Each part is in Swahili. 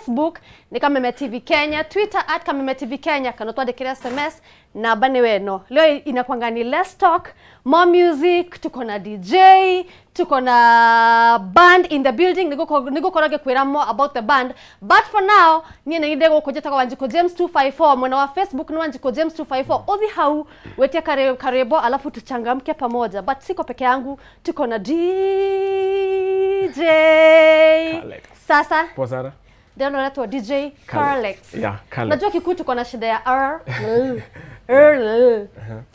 Facebook nĩ Kameme TV Kenya, Twitter @KamemeTVKenya, kana twandĩkĩre SMS, namba nĩ weno. Leo inakwanga ni less talk, more music. Tuko na DJ, tuko na band in the building. Nĩgũkorwo ngĩkwĩra more about the band, but for now niĩ nĩ ndĩ gũkũ, njĩtagwo Wanjikũ James 254. Mwena wa Facebook nĩ Wanjikũ James 254. Uthi hau wetie karibo, alafu tuchangamke pamoja. But siko peke yangu, tuko na DJ. Carlex. Sasa. Poa sana. Ndio unaitwa DJ Carlex? Yeah, Carlex. Najua Kikuyu tuko na shida ya R L R L.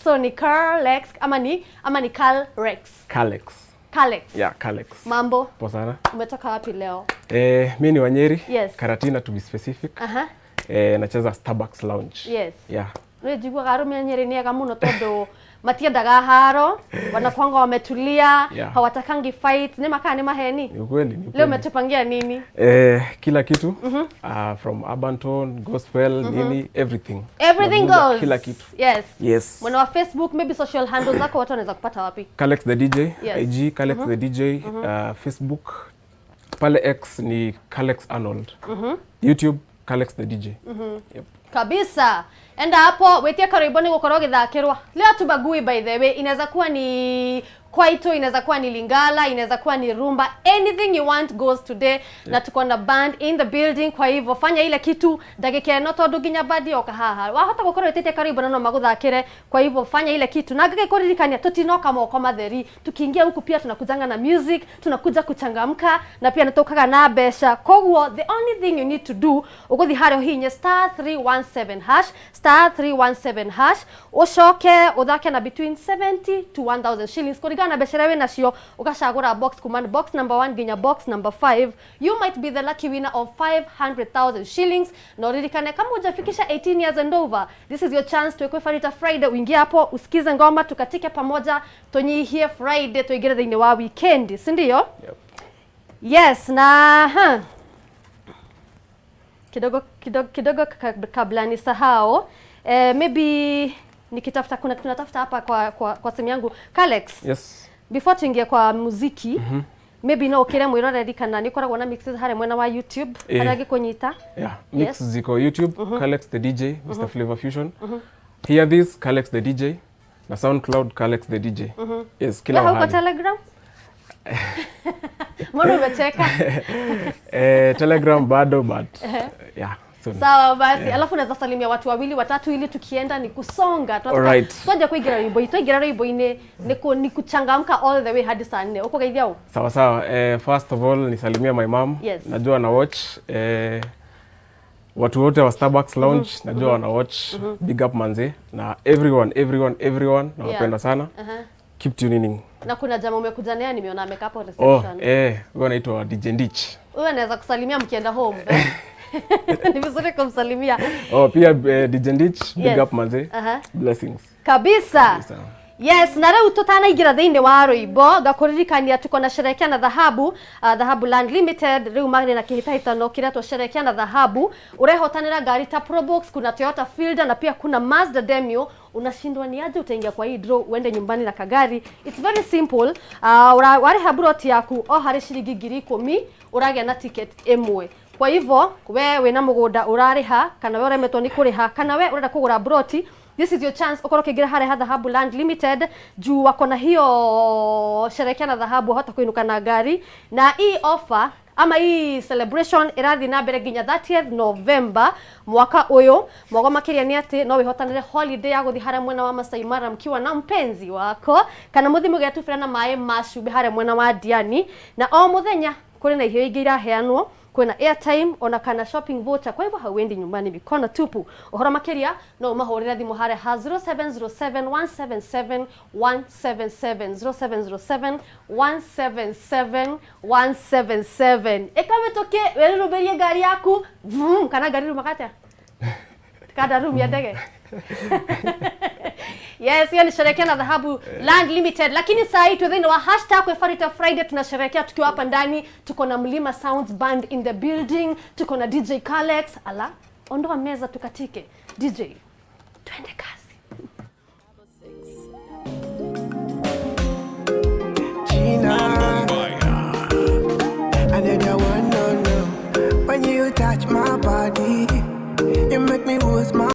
So ni Carlex ama ni Calrex? Carlex. Carlex. Yeah, Carlex. Mambo? Poa sana. Umetoka wapi leo? Mi ni wa Nyeri. Yes. Karatina to be specific. Nacheza Starbucks Lounge. Yeah. Nĩ njiguaga arũme a Nyeri nĩ ega mũno tondũ matiendaga haro, wanakwanga wametulia, hawatakangi fight. Nĩ makaa nĩ maheni? Ni ukweli, ni Leo ukweli. umetupangia nini? Kila kitu, from Arbantone, gospel, nini, everything. Everything Naguza goes. kila kitu. Yes. Yes. Mwena wa Facebook, maybe social handles zako, watu wanaweza kupata wapi? Carlex the DJ, IG Carlex the DJ, Facebook, pale X ni Carlex Arnold. YouTube Carlex the DJ. Yep. Kabisa, enda hapo wetie karibu ni gukorwo githakirwa. Leo tubagui, by the way. Inaweza kuwa ni kwaito, inaweza kuwa ni lingala, inaweza kuwa ni rumba. Anything you want goes today. Na tuko na band in the building, kwa hivyo fanya ile kitu ndagika ĩno, tondu nginya bandi yoka haha wahota gukorwo wĩtĩtie karibu na no maguthakĩre. Kwa hivyo fanya ile kitu na ngĩkũririkania, tutinoka moko matheri. Tukiingia huku pia tunakujanga na music, tunakuja kuchangamka na pia nĩtũkaga na mbeca. Koguo the only thing you need to do, ũgũthiĩ harĩa ũhihinye *317#, *317#, ũcoke ũthake na between 70 to 1000 shillings kũringana na mbeca iria wĩ nacio. Ũgacagũra box kuma box number 1 nginya box number 5. You might be the lucky winner of 500,000 shillings. Na uririkane, kama hujafikisha 18 years and over, this is your chance. Twĩkwe Farita Friday, uingie hapo usikize ngoma, tukatike pamoja, tũnyihie Friday, tuingire thĩinĩ wa weekend, si ndio? Yep. Yes, na ha, kidogo kidogo kidogo kabla nisahau, maybe nikitafuta, kuna tunatafuta hapa kwa simu yangu. Kalex? Yes. Before tuingie kwa muziki, maybe no ukire mwiroreri kana nĩ ũkoragwo na mixes harĩa mwena wa YouTube harĩa angĩkũnyita. Yeah, mix ziko YouTube, Kalex the DJ, Mr. Flavor Fusion. Hear This, Kalex the DJ, na SoundCloud Kalex the DJ. Yes, kila Wewe hauko mahali. Telegram? Mbona umecheka? Telegram bado, but yeah, soon. Sawa basi. Alafu unaweza salimia watu wawili watatu ili tukienda ni kusonga. Tunataka twaja kuingira rwimbo, twaingira rwimbo-inĩ ni kuchangamka all the way hadi saa 4. Ũkũgeithia ũ? Sawa sawa. First of all nisalimia my mom. Najua na watch. Watu wote wa Starbucks Lounge, najua wana watch. Big up manze, na everyone, everyone, everyone, nawapenda sana. Keep tuning in. Na kuna jamaa umekuja naye, nimeona amekaa hapo Oh, reception. Huyo anaitwa DJ Ndich. Huyo anaweza kusalimia mkienda home, eh? Ni vizuri kumsalimia. Oh, pia DJ Ndich, big up manze. Blessings. Kabisa. Kabisa. Yes, na rĩu tũtanaingĩra thĩinĩ wa rwĩmbo, ngakũririkania tuko na sherekea na Dhahabu, Dhahabu Land Limited. Rĩu marĩ na kĩhĩtahĩtano kĩrĩa twasherekea na Dhahabu, ũrehotanĩra ngari ta Probox, kuna Toyota Fielder na pia kuna Mazda Demio. Unashindwa ni aje utaingia kwa hii draw uende nyumbani na kagari? It's very simple. Warĩha buroti yaku o harĩ ciringi 10,000, ũragĩa na ticket ĩmwe. Kwa hivyo we wĩna mũgũnda ũrarĩha, kana we ũremetwo nĩ kũrĩha, kana we ũrenda kũgũra broti, this is your chance. Ukorwo ũkĩingĩra harĩa ha Dhahabu Land Limited juu wako na hiyo sherekea na Dhahabu, wahota kuinuka na ngari. Na hii offer ama hii celebration ĩrathiĩ na mbere nginya 30th November mwaka ũyũ. Mwago makĩria nĩ atĩ no wĩhotanĩre holiday ya gũthiĩ harĩa mwena wa Masai Mara mkiwa na mpenzi wako, kana mũthiĩ mũgetubĩra na maĩ ma cumbĩ harĩa mwena wa Diani. Na o mũthenya kũrĩ na iheo ingĩ iraheanwo, kwĩna airtime ona kana shopping voucher. Kwa hivyo hauendi nyumbani mikono tupu. Ũhoro makĩria no ũmahũrĩre thimũ harĩa ha 0707 177 177, 0707 177 177. Ĩkamĩtũkĩ wĩrurumĩrie ngari yaku vum, kana ngari rumaga atĩa kandarumia ndege. Yes, hiyo ni sherekea na Dhahabu Land Limited. Lakini saa hii tu thĩinĩ wa #Farita Friday tunasherekea tukiwa hapa ndani. Tuko na Mlima Sounds Band in the building, tuko na DJ Kalex. Ala, ondoa meza tukatike. DJ, twende kazi. Gina. Another one, no. When you touch Touch my body. You make me lose my